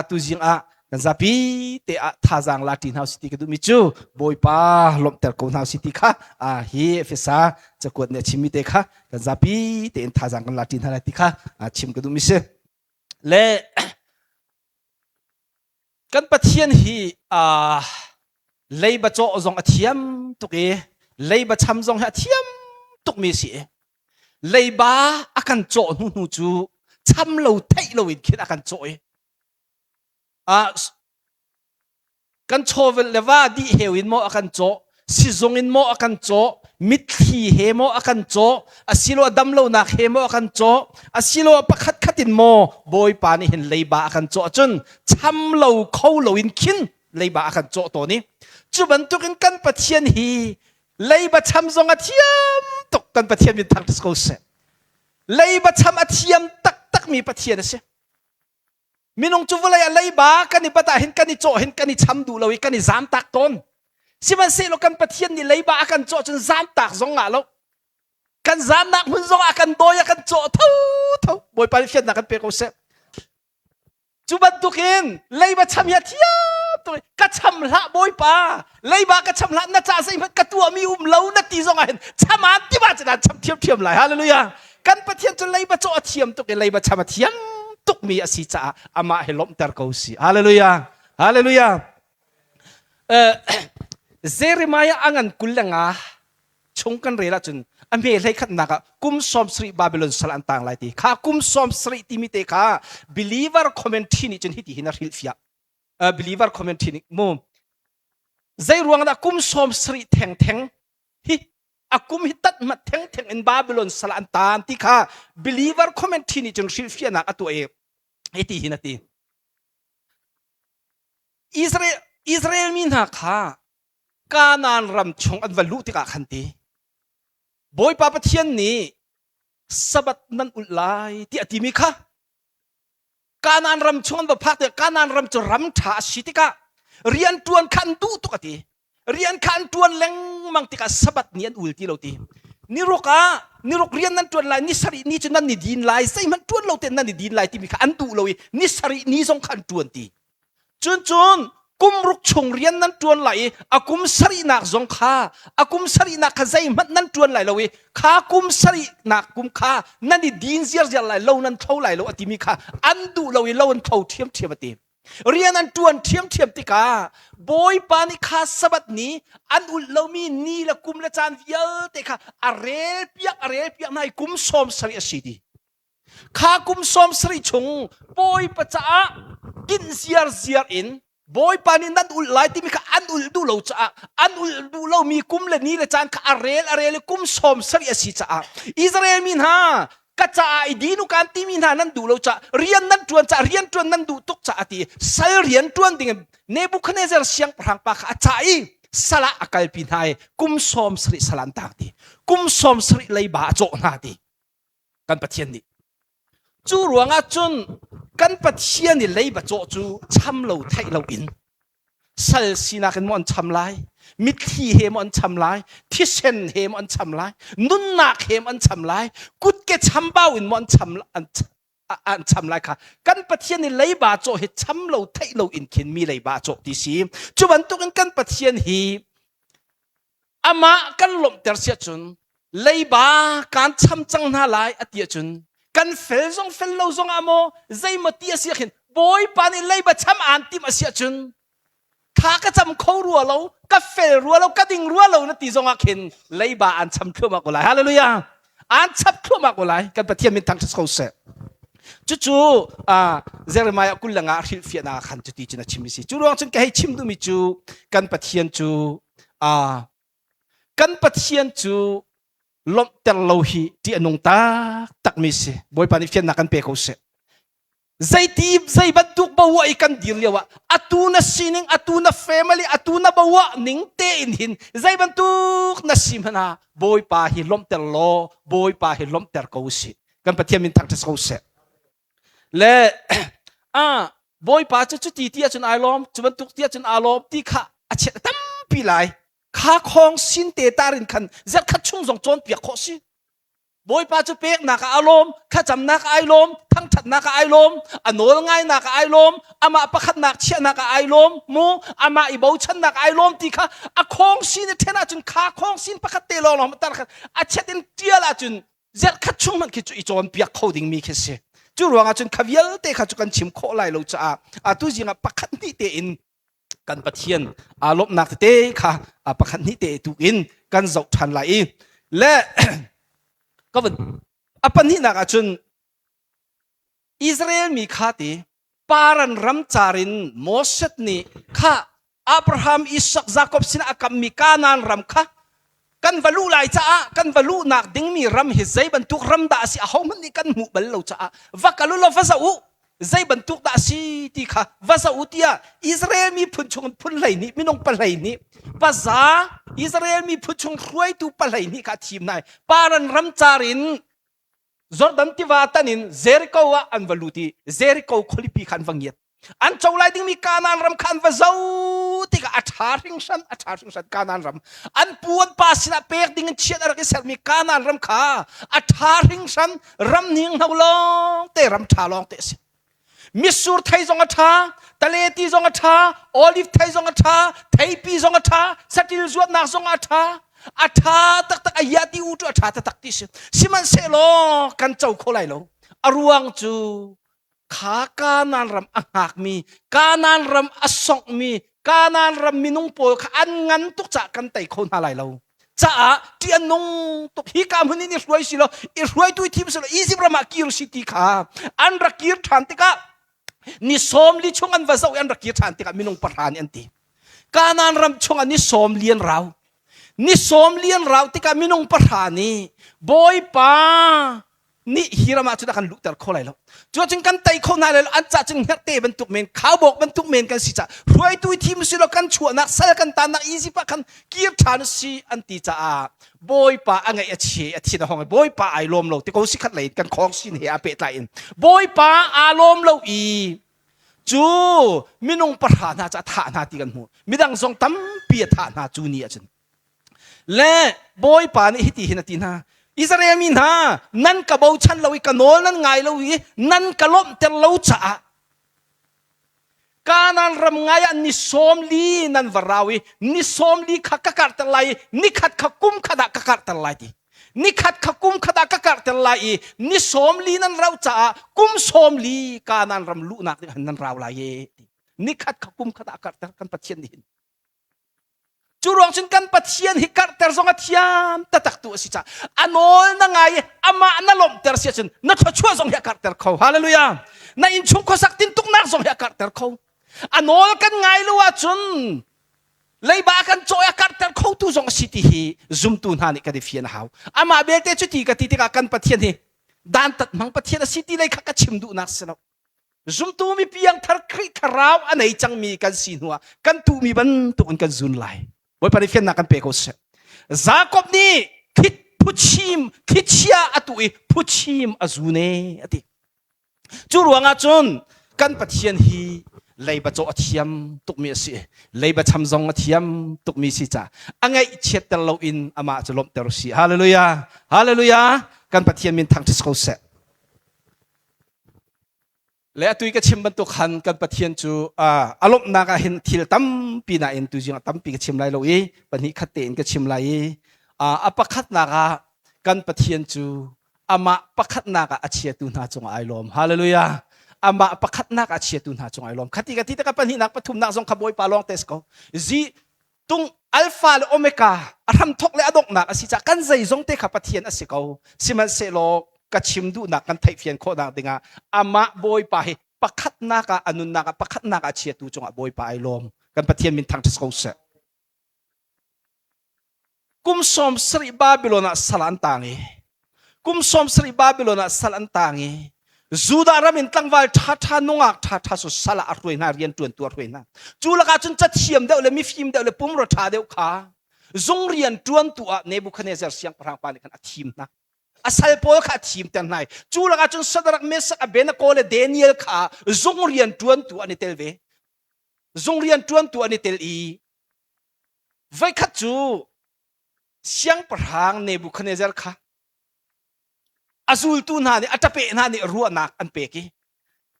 Tuzing ah kan zapi te ah thazaang la ṭi hna usih ti ka duhmi cu Bawipa lawmhter ko hna usih ti kha hi Efesa cakuat nih a chimmi te kha kan zapi tein thazaang kan la ṭi hna lai ti kha chim ka duhmi si. Le kan Pathian hi leiba cawh zong a thiam tuk i leiba cham zong hi a thiam tukmi si. Leiba a kan cawh hnu hnu cu cham lo theih lo in khin a kan cawh i kan chawvel le va dih heu in maw a kan cawh, sizung in maw a kan cawh, mitthli he maw a kan cawh, asiloah damlonak he maw a kan cawh, asiloah pakhat khat in maw Bawipa nih hin leiba a kan cawh ahcun cham lo kho lo in khin leiba a kan cawh tawn i cu bantukin kan Pathian hi leiba cham zong a thiam tuk. Kan Pathian min thangṭhat ko seh. Leiba cham a thiam taktakmi Pathian a si. Minung cu vawlei ah leiba kan i bat ah hin, kan i cawh hin, kan i cham duh lo i kan i zamtak tawn. Sihmanhsehlaw kan Pathian nih leiba a kan cawh cun zamtak zong ngah lo. Kan zamnak hmun zong ah kan dawi, a kan cawh tho tho. Bawipa nih fiannak kan pe ko seh. Cu bantukin leiba cham hi a thiam tuk. Ka cham hlah, Bawipa, leiba ka cham hlah, na ca zeihmanh ka tuahmi um lo na ti zong ah hin cham aan ti ma cun cham thiamthiam lai. Hallelujah. Kan Pathian cu leiba cawh a thiam tuk i leiba cham a thiam tukmi a si caah amah hi lawmhter ko si. Hallelujah. Hallelujah. Jeremiah a ngan 25 chung kan rel ahcun a hme hlei khatnak ah kum 70 Babylon sal an tang lai ti kha. Kum 70 timi te kha Believer Commentary nih cun hiti hin a hrilhfiah. Believer Commentary nih mu zei ruang dah kum 70 theng theng hi a kum hi tat mat theng theng in Babylon sal an tan ti kha Believer Commentary nih cun hrilhfiahnak a tuah i hiti hin a ti: Israel mi hna kha Kanaan ram chung an va luh tikah khan ti Bawipa Pathian nih Sabbath nan ulh lai ti a timi kha Kanaan ram chung an va phak tikah, Kanaan ram cu ram ṭha a si tikah rian ṭuan kha an duh tuk a ti. Rian kha an ṭuan lengmang tikah Sabbath ni an ul ti lo ti. Niruk ah niruk rian nan ṭuan lai, ni sarih ni cu nan i din lai, zeihmanh ṭuan lo tein nan i din lai timi kha an duh lo i ni sarih ni zong kha an ṭuan ti. Cun cun kum ruk chung rian nan ṭuan lai i a kum sarihnak zong kha, a kum sarihnak kha zeihmanh nan ṭuan lai lo i kha kum sarihnak kum kha nan i din ziarziar lai lo, nan thlo lai lo a timi kha an duh lo i lo an thlo ṭhiamṭhiam a ti. Rian an ṭuan ṭhiamṭhiam tikah Bawipa nih kha Sabbath ni an ulh lomi ni le kum le caan vialte kha a relpiak a relpiak hna i kum 70 a si ti. Kha kum 70 chung Bawipa caah kinh ziarziar in Bawipa nih nan ulh lai timi kha an ulh duh lo caah, an ulh duh lomi kum le ni le caan kha a rel a rel i kum 70 a si caah, Israel mi hna, ka caah i dinu kaan timi hna nan duh lo caah, rian nan ṭuan caah, rian ṭuan nan duh tuk caah ti sal rian ṭuan ding in Nebuchadnezzar siangpahrang pa kha a cah i sal ah a kalpi hna i kum 70 sal an taang ti, kum 70 leiba a cawh hna ti kan Pathian nih. Cu ruangah cun kan Pathian i leiba cawh cu cham lo theih lo in sal sinak in maw an cham lai, mitthli he maw an cham lai, thisen he maw an cham lai, nunnak he maw an cham lai, kutke chambau in maw an cham an an cham lai kha kan Pathian i leiba cawh hi cham lo theih lo in khin mi leiba cawh ti si. Cu bantukin kan Pathian hi amah kan lawmhter siah cun leiba kan cham cang hna lai a ti ahcun, kan fel zong fel lo zong ah maw, zeimaw ti a si ah khin Bawipa nih leiba cham aan timh a si ahcun, thla ka cam kho rua lo, ka fel rua lo, ka ding rua lo na ti zong ah khin leiba aan cham thluahmah ko lai. Hallelujah! Aan chap thluahmah ko lai. Kan Pathian min thangṭhat ko seh. Cucu Jeremiah 25 hrilhfiahnak ah khan cuti cun a chim i si. Cu ruang cun ka hei chim duhmi cu kan Pathian cu kan Pathian cu lawmhter lo hi ṭih a nung taktakmi si. Bawipa nih fiannak kan pe ko seh. Zeiti zei bantuk bawa i kan dir lio ah, atu na sining, atu na family, atu na bawa ning tein hin zei bantuk na si hmanh ah Bawipa hi lawmhter law Bawipa hi lawmhter ko sih. Kan Pathian min thangṭhat ko seh. Le ah Bawipa cu cuti ti ahcun ai lawm, cu bantuk ti ahcun aa lawm ti kha a chiat a tampi lai. Kha khong sin te tarin khan zerkhat chung zong cawnpiak khawh si. Bawipa cu peknak ah a lawm, thlacamnak ah ai lawm, thangṭhatnak ah ai lawm, a nawl ngainak ah ai lawm, amah pakhatnak chiahnak ah ai lawm, mu amah i bochannak ai lawm ti kha a khawngsin i ṭhen ahcun kha khawngsin pakhat te lawng lawng tar kha a chet in ṭial ahcun zerhkhat chung hmanh khi cu i cawnpiak kho dingmi khi si. Cu ruangah cun kha vialte kha cu kan chim khawh lai lo caah atu zing ah pakhat hnih tein kan Pathian aa lawmhnak tete kha pakhat hnih te tu in kan zoh ṭhan lai i le ka van a pahnihnak ah cun Israel mi kha ti Paran ram car in Moses nih kha Abraham, Isak, Jakob sinah a kammi Kanaan ram kha kan va luh lai caah kan va luhnak dingmi ram hi zei bantuk ram dah a si ahohmanh nih kan hmuh bal lo caah va kal u law va zoh u zei bantuk dah a si ti kha va zoh u tiah Israel miphun chung phun 12 minung pahlei nih paza Israel miphun chung hruaitu pahlei nih kha a thim hna i Paran ram car in Jordan tiva tan in Jericho ah an va lut i Jericho khualipi kha an va ngiat. An co lai dingmi Kanaan ram kha an va zoh tikah a ṭha hringhran, a ṭha hringhran Kanaan ram. An pu an pa sinah pek ding in chiat a rak i sermi Kanaan ram kha a ṭha hringhran, ram hninghno lawng te, ram ṭha lawng te a si. Mitsur thei zong a ṭha, taleti zong a ṭha, olive thei zong a ṭha, theipi zong a ṭha, saṭil zuatnak zong a ṭha. A ṭha taktak, a ia ti u cu a ṭha taktak ti si. Sihmanhsehlaw kan co kho lai lo. A ruang cu kha Kanaan ram a hngakmi, Kanaan ram a songhmi, Kanaan ram minung pawl kha an ngan tuk caah kan tei kho hna lai lo. Caah ṭih a nung tuk hi ka hmun in i hruai si law i hruaitu i thim si law Izipt ram ah kir si ti kha an rak kir ṭhan tikah ni 40 chung an va zoh i an rak kir ṭhan tikah minung pahra nih an ti Kanaan ram chungah ni 40 an rau ni 40 an rau tikah minung pahra nih Bawipa nih hi ram ah cun a kan luhter kho lai lo cuacun kan tei kho hna lai lo an cah cun hngerhte bantuk men khaubawk bantuk men kan si cah hruaitu i thim si lo kan chuahnak sal kan tannak Egypt ah khan kir ṭhan si an ti caah Bawipa a ngaih a chia a thin a hong i Bawipa ai lawm lo ti ko si khat lei kan khawng sin he a pehtlai in Bawipa aa lawm lo i cu minung pahra hna cu a thah hna ti kan hmuh midang zong tampi a thah hna cu ni ah cun Le Bawipa nih hiti hin a ti hna, Israel mi hna, nan ka bochan lo i ka nawl nan ngai lo i nan ka lawmhter lo caah Kanaan ram ngai ah ni 40 nan va rau i ni 40 kha ka karhter lai i ni khat kha kum khat ah ka karhter lai ti. Ni khat kha kum khat ah ka karhter lai i ni 40 nan rauh caah kum 40 Kanaan ram luhnak ding nan rau lai e ti. Ni khat kha kum khat ah karhter kan Pathian nih hin. Cu ruang cun kan Pathian hi karhter zong a thiam taktak tu a si caah a nawl na ngai i amah na lawmhter si ahcun na thluachuah zong hi a karhter kho. Hallelujah. Na innchung khuasak tintuknak zong hi a karhter kho. A nawl kan ngai lo ahcun leiba kan cawi a karhter khotu zong a si ti hi zumtu hna nih kan i fian a hau. Amah belte cu ti ka ti tikah kan Pathian hi dantat hmang Pathian a si ti lei kha ka chim duhnak si lo. Zumtu mi piangthar Khrih thlarau a nei cangmi kan si hnuah kan tuhmi bantuk in kan zun lai. Bawipa nih fiannak kan pe ko seh. Jakob nih phuchim thlichia a tuh i phuchim a zun e a ti. Cu ruangah cun kan Pathian hi leiba cawh a thiam tukmi a si. Leiba cham zong a thiam tukmi si ca a ngaihchiatter loin amah cu lawmhter si. Hallelujah. Hallelujah. Kan Pathian min thangṭhat ko seh. Le atu i ka chim bantuk khan kan Pathian cu a lawmhnak ah hin thil tampi nain tuzing ah tampi ka chim lai lo i pahnih khat tein ka chim lai i a pakhatnak ah kan Pathian cu amah pakhatnak ah a chiatu hna cungah ai lawm. Hallelujah. Amah pakhatnak ah a chiatu hna cungah ai lawm. Khati ka ti taka pahnihnak pathumnak zong kha Bawipa lawng te si ko. Zi tung alpha le omega a hramthok le a donghnak a si caah kan zeizong te kha Pathian a si ko sihmanhsehlaw ka chim duhnak kan theihfian khawhnak dingah amah Bawipa hi pakhatnak ah a nunnak ah pakhatnak ah chiatu cungah Bawipa ai lawm kan Pathian min thangṭhat ko seh kum 70 Babylon ah sal an tang i Kum 70 Babylon ah sal an tang i Judah ram in tlangval ṭhaṭha nungak ṭhaṭha cu sal ah a hruai hna rian ṭuantu a hruai hna. Cu lakah cun cathiam deuh le mifim deuh le pumrua ṭha deuh kha zung rian ṭuantu ah Nebuchadnezzar siangpahrang pa nih khan a thim hna. A sal pawl kha a thimter hna i cu lakah cun Shadrach, Meshach, Abednego le Daniel kha zung rian ṭuantu an i tel ve. Zung rian ṭuantu an i tel i voikhat cu siangpahrang Nebuchadnezzar kha. A zultu hna nih a ṭapeh hna nih ruahnak an pek i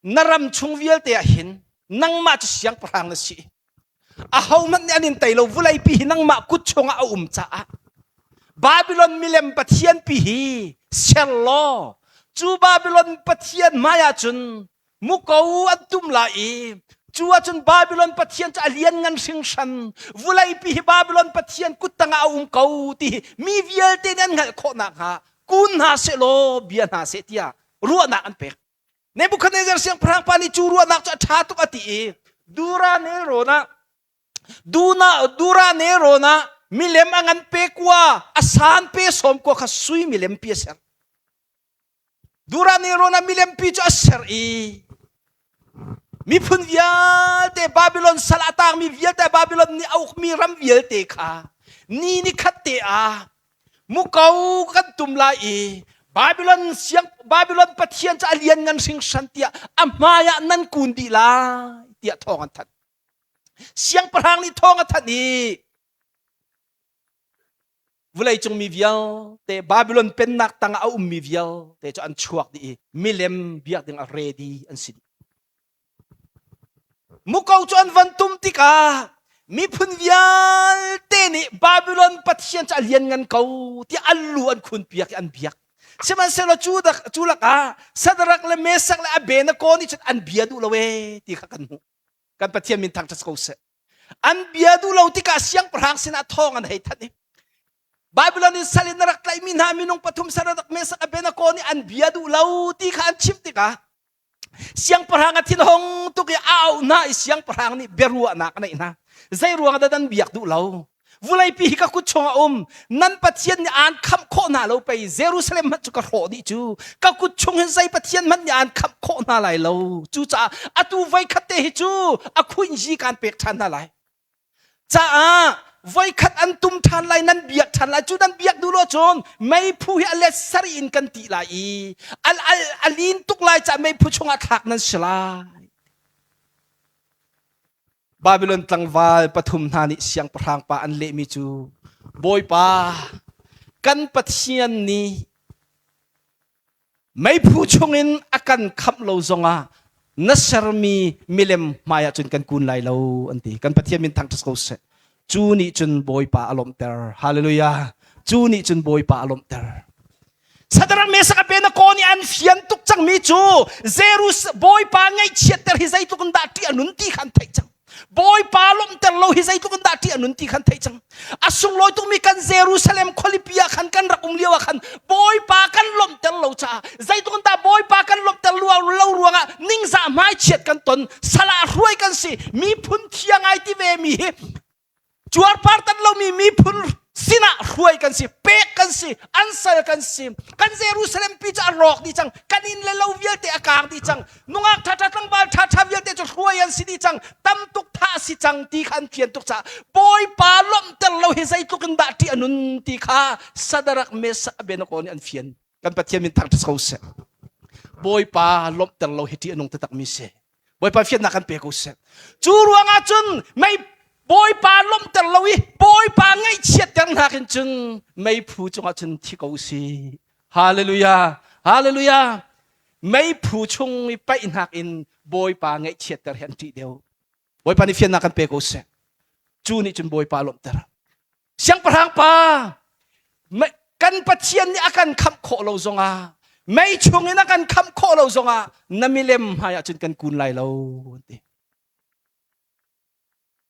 na ram chung vialte ah hin nangmah cu siangpahrang na si. Ahohmanh nih an in tei lo vawleipi hi nangmah kut chungah a um caah Babylon milem pathian pi hi ser law cu Babylon pathian hmai ah cun muko an tum lai i cu ahcun Babylon pathian cu a lianngan hringhran vawleipi hi Babylon pathian kut tangah a um ko ti hi mi vialte nih an hngalh khawh nakhnga kun hna seh law bia hna seh tiah ruahnak an pek. Nebuchadnezzar siangpahrang pa nih cu ruahnak cu a ṭha tuk a ti i Dura nelrawn ah Duna Dura nelrawn ah milem a ngan pe kua a san pe sawm kua kha sui milem pi a ser. Dura nelrawn ah milem pi cu a ser i miphun vialte Babylon sal a tangmi vialte Babylon nih a ukmi ram vialte kha ni ni khat te ah muko kan tum lai i Babylon siang Babylon pathian cu a lianngan hringhran tiah a hmai ah nan kun dih lai tiah thawng an thanh. Siangpahrang nih thawng a thanh i vawleicung mi vialte Babylon pennak tangah a ummi vialte cu an chuak dih i milem biak ding ah ready an si dih. Muko cu an van tum tikah miphun vialte nih Babylon pathian cu a lianngan ko tiah an lu an khunpiak i an biak. Sihmanhsehlaw cu, cu lakah Sadrak le Mesak le Abednego nih cun an bia duh lo ee ti kha kan hmuh. Kan Pathian min thangṭhat ko seh. An bia duh lo tikah siangpahrang sinah thawng an hei thanh i Babylon in sal in na rak tlaihmi hna minung pathum Sadrak, Mesak, Abednego nih an bia duh lo ti kha an chimh tikah Siangpahrang a thinhung tuk i a auh hna i siangpahrang nih biaruahnak a neih hna. Zei ruang dah nan biak duh lo? Vuleipi hi ka kut chung a um. Nan Pathian nih aan khamh khawh hna lo pei Jerusalem hmanh cu ka hrawh dih cu. Ka kut chung hin zei Pathian hmanh nih aan khamh khawh hna lai lo. Cucaah atu voikhat te hi cu a khuinzi kaan pek ṭhan hna lai. Caah voikhat an tum ṭhan lai nan biak ṭhan lai cu nan biak duh lo cun meiphu hi a let sarih in kan tih lai i al al a lin tuk lai caah meiphu chungah thlak nan si lai. Babylon tlangval pathum hna nih siangpahrang pa an lehmi cu Bawipa kan Pathian nih Meiphu chungin a kan khamh lo zongah na sermi milem hmaiah cun kan kun lai lo an ti. Kan Pathian min thangṭhat ko seh. Cu nih cun Bawipa a lawmhter. Hallelujah. Cu nih cun Bawipa a lawmhter. Sadarak Mesak Abednego nih an fian tuk cangmi cu Jerus Bawipa ngaihchiatter hi zeitluk in dah ṭih a nun ti kha an theih cang. Bawipa lawmhter lo hi zeitluk in dah ṭih a nun ti khan theih cang. A sunglawi tukmi kan Jerusalem khualipi ah khan kan rak um lio ah khan Bawipa kan lawmhter lo caah zeitluk in dah Bawipa kan lawmhter lo ruangah ningzah hmaichiat kan ton salah hruai kan si miphun thiang ai ti ve mi hi cuarpar tan lomi miphun sinah hruai kan si pek kan si an sal kan si kan Jerusalem pi cu a rawk dih cang kan inn le lo vialte a kaang dih cang nungak ṭhaṭha tlangval ṭhaṭha vialte cu hruai an si dih cang tam tuk thah si cang ti kha an fian tuk caah Bawipa lawmhter lo hi zeitluk in dah ṭih a nun ti kha Sadarak Mesak Abednego nih an fian kan Pathian min thangṭhat ko seh Bawipa lawmhter lo hi ṭih a nung taktak mi si Bawipa fiannak kan pe ko seh. Cu ruangah cun mei Bawipa lawmhter lo i Bawipa ngaihchiatter hna khin cun meiphu cungah cun thi ko si. Hallelujah. Hallelujah. Meiphu chung i paihnak in Bawipa ngaihchiatter hi an ṭih deuh. Bawipa nih fiannak kan pe ko seh. Cu nih cun Bawipa lawmhter. Siangpahrang pa kan Pathian nih a kan khamh khawh lo zongah mei chungin a kan khamh khawh lo zongah na milem hmai ah cun kan kun lai lo an ti.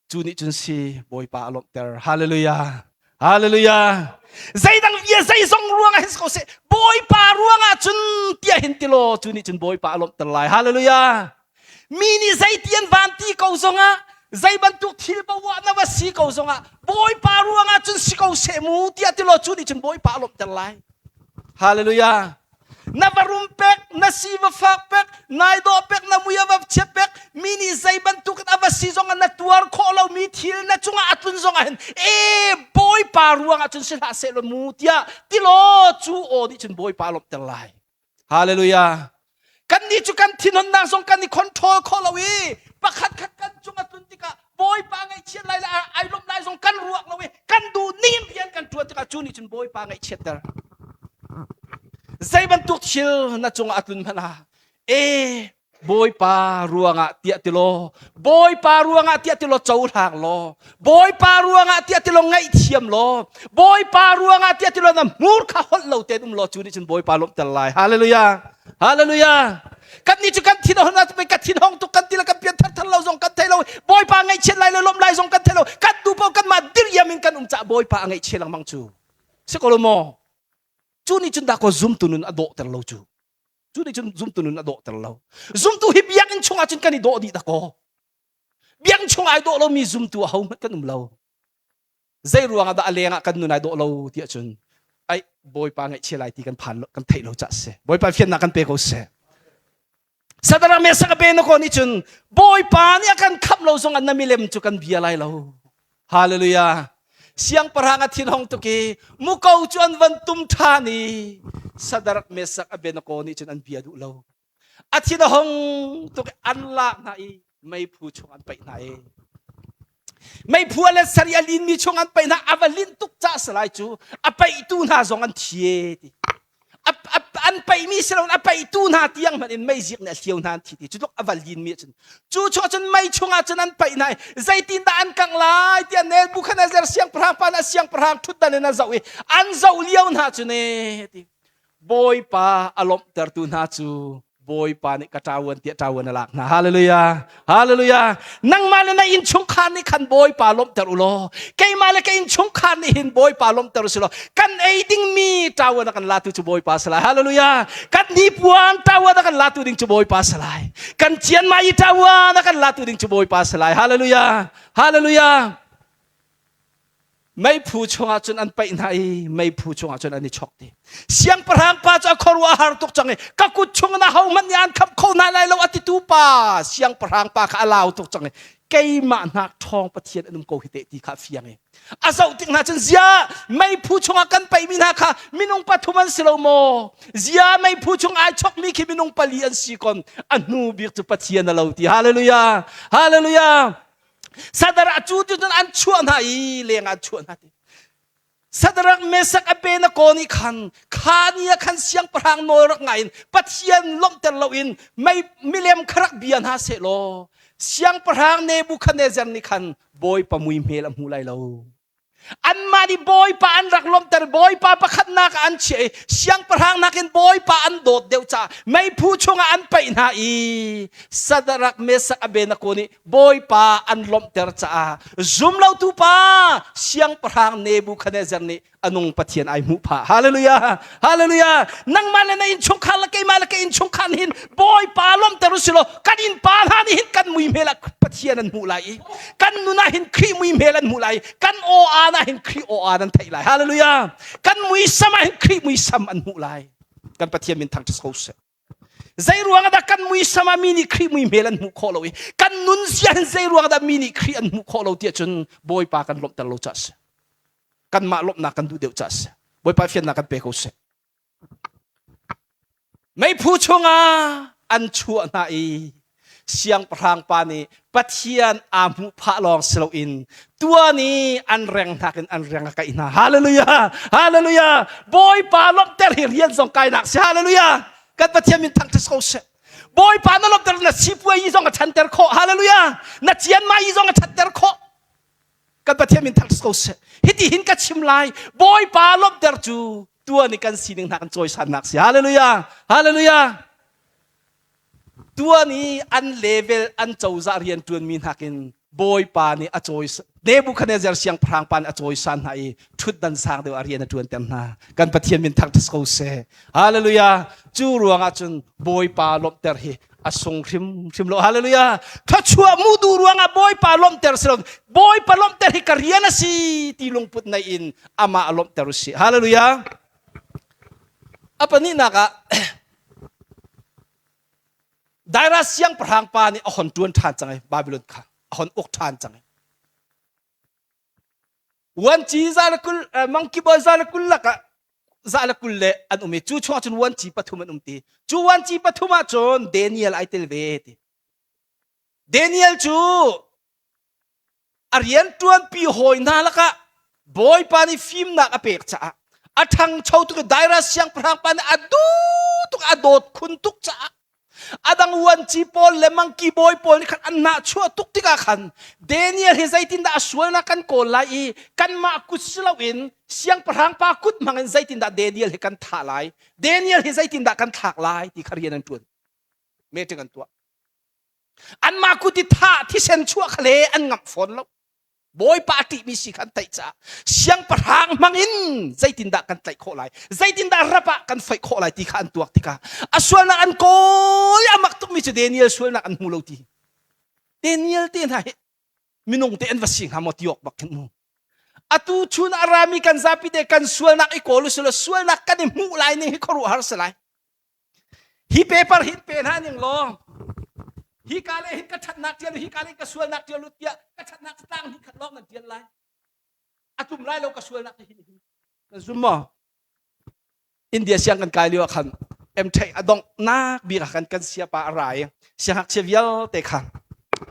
Cu nih cun si Bawipa a lawmhter. Hallelujah. Hallelujah. Zeidang bia zeizong ruangah hin si ko seh Bawipa ruangah cun tiah hin ti law cu nih cun Bawipa a lawmhter lai. Hallelujah. Mi nih zeiti an van ti ko zongah zei bantuk thil poah na va si ko zongah Bawipa ruangah cun si ko seh mu tiah ti law cu nih cun Bawipa a lawmhter lai. Hallelujah. Na va rum pek, na si va fak pek, nai dawh pek, na mui a va chiat pek, mi nih zei bantuk in a va si zongah na tuar khawh lomi thil na cungah a tlun zongah hin e Bawipa ruangah cun si hlah seh law mu tiah ti law cu aw nih cun Bawipa a lawmhter lai. Hallelujah. Kannih cu kan thinhunnak zong kan i control kho lo i pakhat khat kan cung a tlun tikah Bawipa ngaihchiat lai le ai lawmh lai zong kan ruak lo i kan duh ning rian kan ṭuan tikah cu nih cun Bawipa ngaihchiatter. Zei. Zei bantuk thil na cungah a tlun hmanh ah e Bawipa ruangah tiah ti law Bawipa ruangah tiah ti law cohlang law Bawipa ruangah tiah ti law ngaihthiam law Bawipa ruangah tiah ti law na hmur kha holh lo tein um law cu nih cun Bawipa lawmhter lai. Hallelujah. Hallelujah. Kan nih cu kan thin a hun ka thin hong tuk kan ti le kan pian thar thar lo zong kan thei lo. Bawipa ngaihchiat lai le lawmh lai zong kan thei lo. Kan tu paoh kanmah diriam in kan um cah Bawipa a ngaihchia lengmang cu. Si ko lo maw? Cu nih cun dah kaw zumtu nun a dawhter lo cu. Cu nih cun zumtu nun a dawhter lo. Zumtu hi biakinn chungah cun kan i dawh dih dakaw. Biakinn chung ai dawh lomi zumtu a hohmanh kan um lo. Zei ruangah dah a lengah kan nun ai dawh lo tiah cun ai Bawipa ngaihchia lai ti kan phan lo, kan theih lo cah si. Bawipa fiannak kan pe ko seh. Sadara Mesak Abednego nih cun Bawipa nih a kan khamh lo zong ah na milem cu kan bia lai lo. Hallelujah. Siangpahrang a thinhong tuk i muko cu an van tum ṭhan i Sadarak Mesak Abednego nih cun an bia duh lo. A thin a hong tuk i an lak hna i meiphu chung an paih hna i meiphu a let sarih a linmi chung an paih hna a va linh tuk cah salai cu a paihtu hna zong an thi e ti an paihmi si loin a paihtu hna tiang hmanh in meizik nih a hliau hna an thi ti cu tluk a va linmi ahcun cu chung cun mei chungah cun an paih hna i zeitindah an kangh lai tiah Nebuchadnezzar siangpahrang pa nih a siangpahrang ṭhutdan in a zoh i an zoh lio hna cu ne ti Bawipa a lawmhtertu hna cu Bawipa nih ka ṭawan tiah ṭawan a lak hna. Hallelujah. Hallelujah. Nangmah le na innchungkhar nih khan Bawipa lawmhter u law, keimah le ka innchungkhar nih hin Bawipa lawmhter u si law, kan ei dingmi ṭawan a kan latu cu Bawipa si lai. Hallelujah. Kan hnipuan ṭawan a kan latu ding cu Bawipa si lai. Kan cianmai i ṭawan a kan latu ding cu Bawipa si lai. Hallelujah. Hallelujah. Meiphu chungah cun an paih hna i meiphu chungah cun an i chok ti. Siangpahrang pa cu a khuaruah a har tuk cang i ka kut chungin ahohmanh nih an khamh kho hna lai lo a titu pa siangpahrang pa kha a lau tuk cang i keimah hnak ṭhawng Pathian an um ko hi teh ti kha a fiang i a zoh tik hna cun zia meiphu chungah kan paihmi hna kha minung pathum an si lo maw zia meiphu chung ai chokmi khi minung pali an si kon a hnu bik cu Pathian a lo ti hallelujah hallelujah Sadar cu cun an chuah hna i leng ah an chuah hna ti. Sadarak Mesak Abednego nih khan kha ni ah khan siangpahrang nawl rak ngai in Pathian lawmhter loin mei milem kha rak bia hna sehlaw siangpahrang Nebuchadnezzar nih khan Bawipa mui hmel a hmu lai lo. Anmah nih Bawipa an rak lawmhter Bawipa pakhatnak ah an chiah i siangpahrang nakin Bawipa an dawt deuh caah meiphu chungah an paih hna i Sadarak Mesak Abednego nih Bawipa an lawmhter caah zumlotu pa siangpahrang Nebuchadnezzar nih a nung Pathian ai hmuh phah. Hallelujah! Hallelujah! Nangmah le na innchungkhar le keimah le ka innchungkhar nih hin Bawipa lawmhter u silaw kan innpa hna nih hin kan mui hmel ah Pathian an hmuh lai i kan nun ah hin Khrih mui hmel an hmuh lai i kan aw aan ah hin Khrih aw aan an theih lai. Hallelujah! Kan muisam ah hin Khrih muisam an hmuh lai. Kan Pathian min thangṭhat ko seh. Zei ruang dah kan muisam ah mi nih Khrih mui hmel an hmuh khawh lo i kan nun zia hin zei ruang dah mi nih Khrih an hmuh khawh lo tiah cun Bawipa kan lawmhter lo caah si. Kanmah lawmhnak kan duh deuh caah si. Bawipa fiannak kan pe ko seh. Meiphu chungah an chuah hna i siangpahrang pa nih Pathian aa hmuh phah lawng si loin tuan i an reng hnak in an reng a kaih hna. Hallelujah! Hallelujah! Bawipa lawmhter hi rian zong kainak si. Hallelujah! Kan Pathian min thangṭhat ko seh. Bawipa na lawmhter na sipuai yi zong a ṭhanter khawh. Hallelujah! Na cianmai yi zong a ṭhatter khawh. Kan Pathian min thangṭhat ko seh. Hiti hin ka chim lai. Bawipa lawmhter cu tuan i kan sining hna kan cawisannak si. Hallelujah! Hallelujah! Tuan i an level an cozah rian ṭuanmi nakin Bawipa nih a cawi Nebuchadnezzar siangpahrang pa nih a cawisan hna i ṭhutdan sang deuh ah rian a ṭuanter hna. Kan Pathian min thangṭhat ko seh. Hallelujah! Cu ruangah cun Bawipa lawmhter hi a sung hrimhrim lo. Hallelujah! Thluachuah mu duh ruangah Bawipa lawmhter si lo. Bawipa lawmhter hi ka rian a si ti lungput nei in amah lawmhter u sih. Hallelujah! A pahnihnak ah Dairas siangpahrang pa nih a hon ṭuan ṭhan cang i Babylon kha a hon uk ṭhan cang i vuanci za le 20 mangki bawi za le 20 lakah za le 20 le an um i cu chungah cun vuanci pathum an um ti cu vuanci pathum ah cun Daniel ai tel ve ti Daniel cu a rianṭuanpi hawi hna lakah Bawipa nih fimnak a pek caah A ṭhangcho tuk i Dairas siangpahrang pa nih a duh tuk a dawt khun tuk caah a dang vuanci pawl le mangki bawi pawl nih khan an nahchuah tuk tikah khan Daniel hi zeitindah a sualnak kan kawl lai i kanmah kut si loin siangpahrang pa kut hmangin zeitindah Daniel hi kan thah lai Daniel hi zeitindah kan thlak lai ti kha rian an ṭuan meeting an tuah anmah kut i thah thisen chuah kha le an ngamh fawn lo Bawipa a ṭihmi si kha an theih caah siangpahrang hmangin zeitindah kan tlaih khawh lai zeitindah rap ah kan foih khawh lai ti kha an tuak tikah a sualnak an kawl a mak tukmi cu Daniel sualnak an hmu lo ti Daniel te hna hi minung te an va si hnga maw ti awk bak khin mu atu chun a rami kan zapi te kan sualnak i kawl usulaw sualnak kan i hmuh lai ning hi khuaruahhar si lai Hi paper hin pe hna ning law hi ka le hin ka ṭhatnak ṭial hi ka le ka sualnak ṭial u tiah ka ṭhatnak tlang hi khat lawng nan ṭial lai. A tum lai lo ka sualnak hi hin. Nan zum maw? India siang kan kai lio ah khan MTech a donghnak bik ah khan kan siapa a ra i siangngakchia vialte kha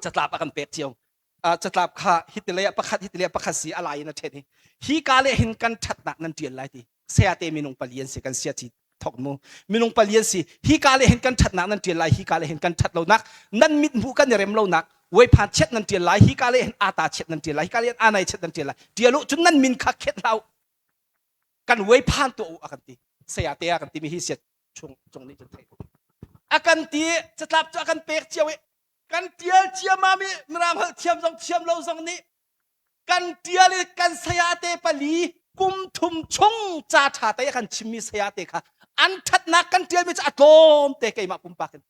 catlap a kan pek cio. Catlap kha hiti lei ah pakhat hiti lei ah pakhat si a lai in a ṭhen i hi ka le hin kan ṭhatnak nan ṭial lai ti. Saya te minung pali an si kan sia ci thok mu minung pali an si hi ka le hin kan thatnak nan tial lai hi ka le hin kan that lonak nan mit hmuh kan i rem lonak weiphan chiat nan tial lai hi ka le hin ata chiat nan tial lai hi ka le hin anai chiat nan tial lai tial u cun nan min kha khet hlau kan weiphan tu u a kan ti saya te a kan ti mi hi siat chung cung nih cun thei a kan ti catlap cu a kan pek cio i kan tial ciamam i mirang holh thiam zong thiam lo zong nih kan ṭial i kan sayate pali kum thum chung ca ṭha te a kan chimmi sayate kha an ṭhatnak kan ṭialmi cu a tlawm te keimah pumpak in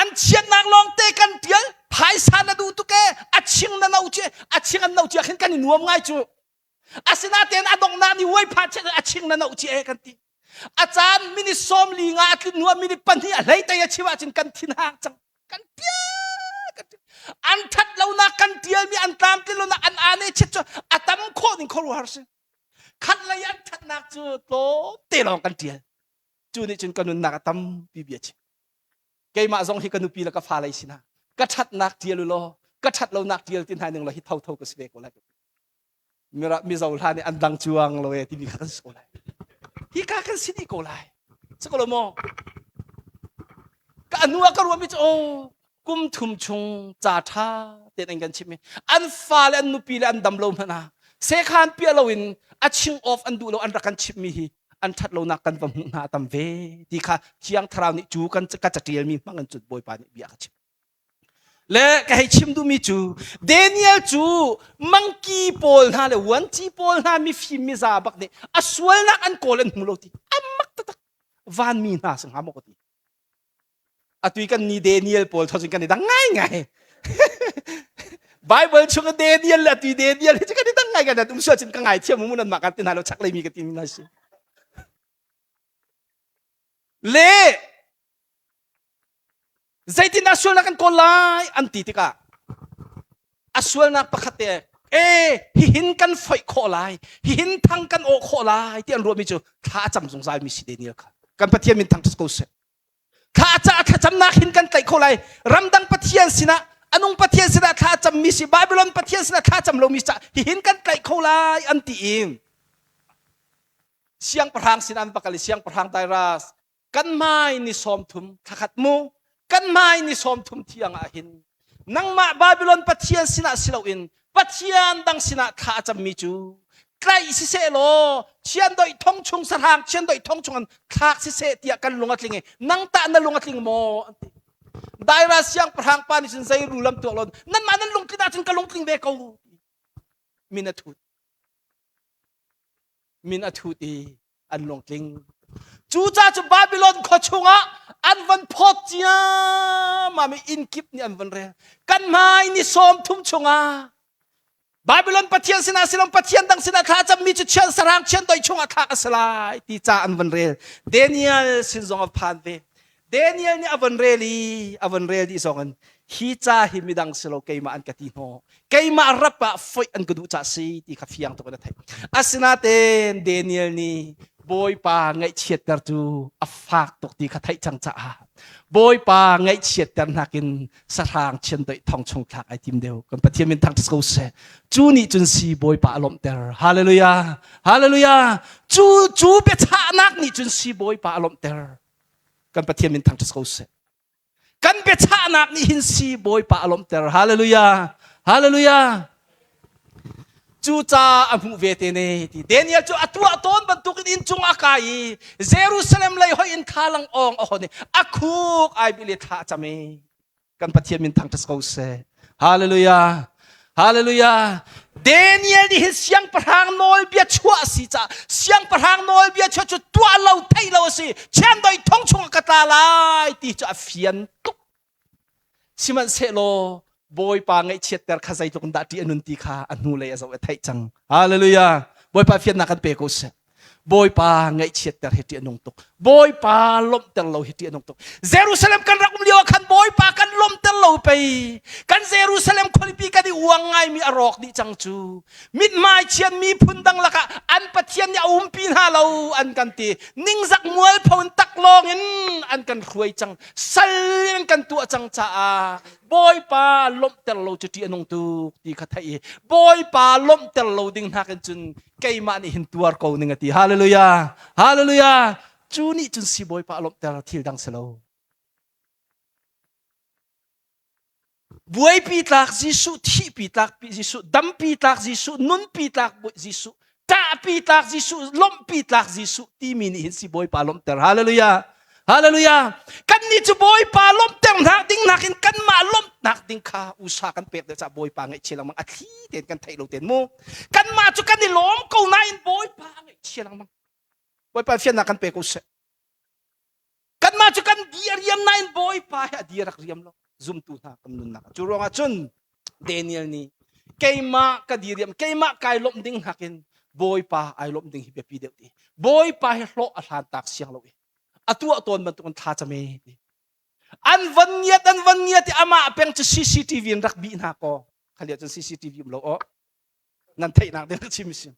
an chiatnak lawng te kan ṭial phaisa na duh tuk e a ching na no ci a ching an no cia khin kan i nuam ngai cu asinatein a donghnak ni uai pha chiat a ching na no ci e kan ti a caan minute 40 nga a tlin hnu ah minute pahnih a hlei tei a chim ahcun kan thin hang cang kan tial kan tial an that lonak kan tialmi an tlamtlin lonak an ane chiat cu a tam khawh ning khuaruahhar si khat lei an thatnak cu tlawm te lawng kan tial cu nih cun ka nunnak a tampi bia chim keimah zong hi ka nupi le ka fa lei sinah ka thatnak tial u law ka that lonak tial ti hna ning law hi tho tho ka si ve ko lai Mizo hla nih an dang cuang lo e timi kha kan si ko lai. Hi ka kan si dih ko lai. Si ko lo maw? Ka anu ah ka ruahmi cu oh kum thum chung ca ṭha tein an kan chimh i an fa le an nupi le an dam lo hmanh ah sekhan piah loin a ching off an duh lo an rak kan chimhmi hi an ṭhat lonak kan va hmuh hna a tam ve ti kha Thiang Thlarau nih cu kan ka caṭialmi hmang in cun Bawipa nih bia ka chim. Le ka hei chim duhmi cu Daniel cu mangki pawl hna le vuanci pawl hna mifim miza bak nih a sualnak an kawl an hmu lo ti a mak taktak vanmi hna si hnga maw ka ti atui kan ni Daniel pawl thawcun kan i dang ngai ngai Bible chung Daniel le atui Daniel hi cu kan i dang ngai kan um sual cun ka ngai thiam mu nan mah kan ti hna lo chak leimi ka ti mi hna si le Zeitindah sualnak kan kawl lai an ti tikah a sualnak pakhat te e hihin kan foih khawh lai hihin thang kan awh khawh lai ti an ruahmi cu thla a cam zungzal mi si Daniel kha kan Pathian min thangṭhat ko seh thla a ca thlacamnak hin kan tlaih khawh lai ramdang Pathian sinah anung Pathian sinah thla a cammi si Babylon Pathian sinah thla cam lomi ca hihin kan tlaih kho lai an ti i siangpahrang sinah an va kal i siangpahrang Dairas kan hmai ni 30 thlakhat mu kan hmai ni 30 thiang ah hin nangmah Babylon Pathian sinah si loin Pathian dang sinah thla a cammi cu tlaih siseh law chiandoih thong chung sahrang chiandoih thong chung an thlak siseh tiah kan lung a tling i nang tah na lung a tling maw an ti Daira siangpahrang pa nih cun zei rulam tuak lon nanmah nan lungtlin ahcun ka lungtling ve ko min a thut min a thut i an lungtling cucaah cu Babylon khua chungah an van phawt ciammam i inn kip nih an van rel kan hmai ni 30 chungah Babylon pathian sinah silom pathian dang sinah thla cammi cu chian sarang chian doi chungah thlak a si lai ti ca an van rel Daniel sin zong a phan ve Daniel nih a van rel i a van rel dih zong in hi ca hi midang si lo keimah an ka ti hnaw keimah rap ah foih an ka duh ca si ti kha fiang tuk in a theih asinaten Daniel nih Bawipa ngaihchiatter cu a fak tuk ti kha theih cang caah Bawipa ngaihchiatter nakin sahrang chiandeih thong chung thlak ai tim deuh. Kan Pathian min thangṭhat ko seh. Cu nih cun si Bawipa a lawmhter. Hallelujah. Hallelujah. Cu cu biachahnak nih cun si Bawipa a lawmhter. Kan Pathian min thangṭhat ko seh. Kan biachahnak nih hin si Bawipa a lawmhter. Hallelujah. Hallelujah. Cu ca a hmuh ve te ne ti Daniel cu a tuah tawn bantukin inn cung a kai i Jerusalem lei hoi in thlalang awng a hon i a khuk ai bil i thla a cam i kan Pathian min thangṭhat ko seh. Hallelujah. Hallelujah. Daniel nih hin siangpahrang nawlbia chuah a si caah siangpahrang nawlbia chuah cu tuah lo theih lo a si. Chiandoi thong chungah ka tla lai ti cu a fian tuk. Sihmanhsehlaw Bawipa ngaihchiatter kha zeitluk in dah ṭih a nun ti kha a hnulei a zoh i a theih cang. Hallelujah. Bawipa fiannak kan pe ko seh. Bawipa ngaihchiatter hi ṭih a nung tuk. Bawipa lawmhter lo hi ṭih a nung tuk. Jerusalem kan rak um lio ah khan Bawipa kan lawmhter lo pei. Kan Jerusalem khualipi kan i uang ngaimi a rawk dih cang cu. Mithmai chian miphun dang lakah an Pathian nih a umpi hna lo an kan ti. Ningzak mualpho in taklawng in an kan hruai cang. Sal in an kan tuah cang caah Bawipa lawmhter lo cu ṭih a nung tuk ti kha theih i Bawipa lawmhter lo ding nakin cun keimah nih hin tuar ko ning a ti. Hallelujah. Hallelujah. Cu nih cun si Bawipa a lawmhter thil dang si lo. Buaipi tlak Jesuh, thihpi tlak Jesuh, dampi tlak Jesuh, nunpi tlak Jesuh, ṭahpi tlak Jesuh, lawmhpi tlak Jesuh timi nih hin si Bawipa lawmhter. Hallelujah. Hallelujah. Kannih cu Bawipa lawmhter hna ding nakin kanmah lawmhnak ding kha usa kan pek deuh caah Bawipa ngaihchia lengmang a thli tein kan theih lo ten mu. Kanmah cu kan i lawm ko nain Bawipa a ngaihchia lengmang. Bawipa fiannak kan pe ko seh. Kanmah cu kan di a riam nain Bawipa hi a di a rak riam lo. Zumtu hna kan nunnak. Cu ruangah cun Daniel nih keimah ka di riam keimah kai lawmh ding nakin Bawipa ai lawmh ding hi biapi deuh ti. Bawipa hi hlawh a hlan tak siang lo i a tuah tawn bantuk in thla cam e ti. An van ngiat an van ngiat i amah peng cu CCTV in rak bih hna kaw khalia cun CCTV um lo aw nan theihnak ding ka chim si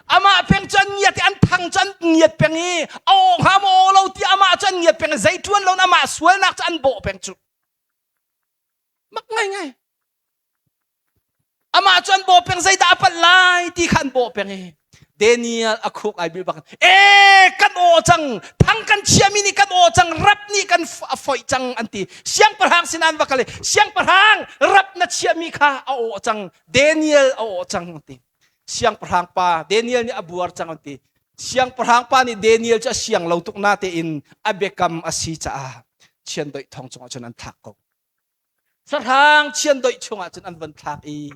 amah peng cu an ngiat i an thang cu an ngiat peng i a aw hnga maw aw lo ti amah cu an ngiat peng i zei ṭuan lo amah sualnak cu an bawh peng cu mak ngai ngai Amah cu an bawh peng zeidah a palh lai ti kha an bawh peng i Daniel a khuk ai bil bak e kan aw cang thang kan chiami nih kan aw cang rap nih kan a foih cang an ti siangpahrang sin an va kal i siangpahrang rap na chiami kha a aw cang Daniel a aw cang an ti siangpahrang pa Daniel nih a buar cang an ti siangpahrang pa nih Daniel cu a siang lo tuk na tein a biakam a si caah chiandoih thong chungah cun an thlak ko Sahrang chiandoih chungah cun an von thlak i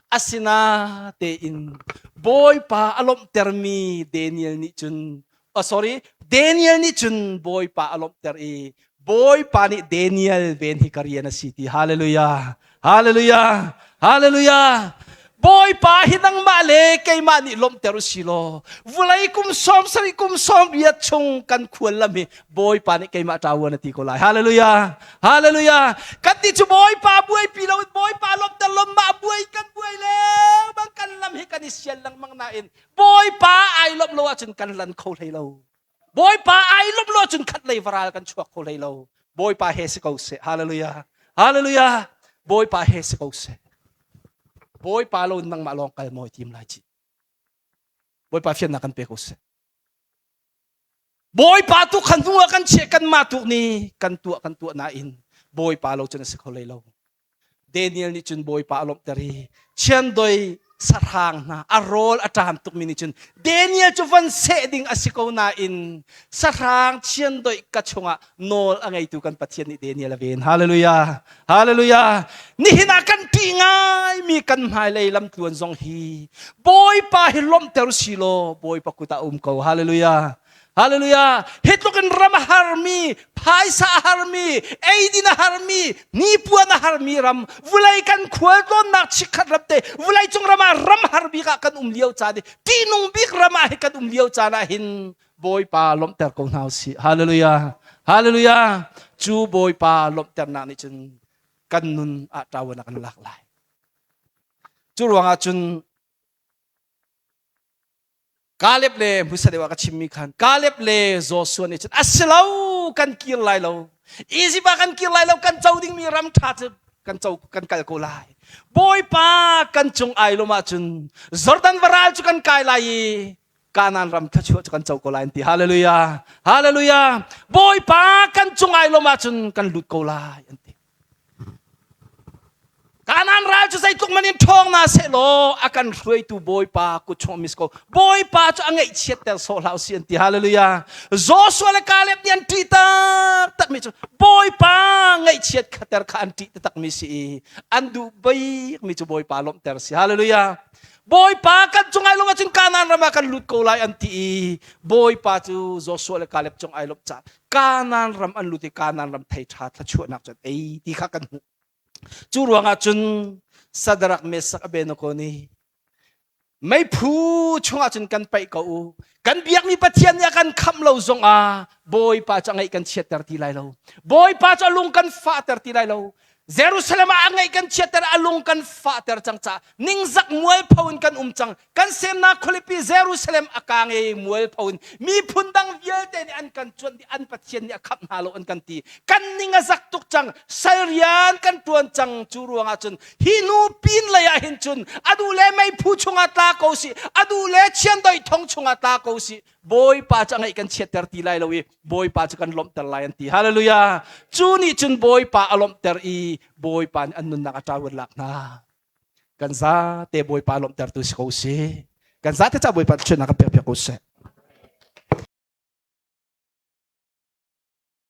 asinatein Bawipa a lawmhtermi Daniel nih cun oh sorry Daniel nih cun Bawipa a lawmhter i Bawipa nih Daniel ven hi ka rian a si ti hallelujah hallelujah hallelujah Bawipa hi nangmah le keimah nih lawmhter u si law vulei kum 70 kum 80 chung kan khual lam hi Bawipa nih keimah ṭawan a ti ko lai. Hallelujah. Hallelujah. Kan nih cu Bawipa buaipi lo in Bawipa lawmhter lo mah buai kan buai le bang kan lam hi kan i sial lengmang nain Bawipa ai lawmh lo ahcun kan lan kho hlei lo. Bawipa ai lawmh lo ahcun khat lei varal kan chuak kho hlei lo. Bawipa he si ko seh. Hallelujah. Hallelujah. Bawipa he si ko seh. Bawipa lo nangmah lawng kal mawi tim lai ci. Bawipa fiannak kan pe ko seh. Bawipa tu khan hnu ah kan chiah kanmah tuk nih kan tuah kan tuah nain Bawipa lo cun a si kho hlei lo. Daniel nih cun Bawipa a lawmhter i chiandoi sahrang hna a rawl a ṭam tukmi nih cun Daniel cu van seh ding a si ko nain sahrang chiandoi ka chungah nawl a ngeitu kan Pathian nih Daniel a ven. Hallelujah. Hallelujah. Nihin ah kan ṭih ngaimi kan hmailei lamtluan zong hi Bawipa hi lawmhter si law Bawipa kut ah um ko. Hallelujah. Hallelujah. Hi tluk in ram a harmi, phaisa a harmi, eidin a harmi, hnipuan a harmi ram, vulei kan khualtlawnnak chikkhat ram te, vulei cung ram ah ram har bik ah kan um lio caan i ṭihnung bik ram ah hi kan um lio caan ah hin Bawipa lawmhter ko hna usih. Hallelujah. Hallelujah. Cu Bawipa lawmhternak nih cun kan nun ah ṭawan a kan lak lai. Cu ruangah cun Kaleb le hmasa deuh ah ka chimmi khan Kaleb le Joshua nih cun a si lo kan kir lai lo Egypt ah kan kir lai lo kan co dingmi ram ṭha cu kan co kan kal ko lai Bawipa kan cung ai lom ahcun Jordan varal cu kan kai lai i Kanaan ram thluachuah cu kan co ko lai an ti hallelujah hallelujah Bawipa kan cung ai lom ahcun kan lut ko lai an ti Kanaan ral cu zeitluk man in ṭhawng na sehlaw a kan hruaitu Bawipa kut chung mis ko. Bawipa cu a ngaihchiatter sawh hlah usih an ti. Hallelujah. Joshua le Caleb nih an ṭih taktak mi cu Bawipa ngaihchiat khater kha an ṭih taktak mi si i an duh bik mi cu Bawipa lawmhter si. Hallelujah. Bawipa kan cung ai lawmh ahcun Kanaan ram ah kan lut ko lai an ti i Bawipa cu Joshua le Caleb cung ai lawmh caah Kanaan ram an lut i Kanaan ram thei ṭha thluachuahnak cu an ei ti kha kan hmuh. Cu ruangah cun Sadarak Mesak Abednego nih meiphu chungah cun kan paih ko u. Kan biakmi Pathian nih a kan khamh lo zongah Bawipa cu a ngaih kan chiatter ti lai lo. Bawipa cu a lung kan fahter ti lai lo. Jerusalem ah a ngaih kan chiatter a lung kan fahter cang caah ningzak mualpho in kan um cang. Kan semnak khualipi Jerusalem a kaang i mualpho in miphun dang vialte nih an kan cuanh dih an Pathian nih a khamh hna lo an kan ti. Kan ning a zak tuk cang. Sal rian kan ṭuan cang. Cu ruangah cun hi nu pin lei ah hin cun a duh le meiphu chungah tla ko sih, a duh le chiandeih thong chungah tla ko sih. Bawipa cu a ngaih kan chiatter ti lai lo i Bawipa cu kan lawmhter lai an ti. Hallelujah. Cu nih cun Bawipa a lawmhter i Bawipa nih an nunnak a ṭavuan lak hna. Kan zate Bawipa lawmhtertu si ko sih. Kan zate ca Bawipa thluachuahnak kan pek piak ko seh.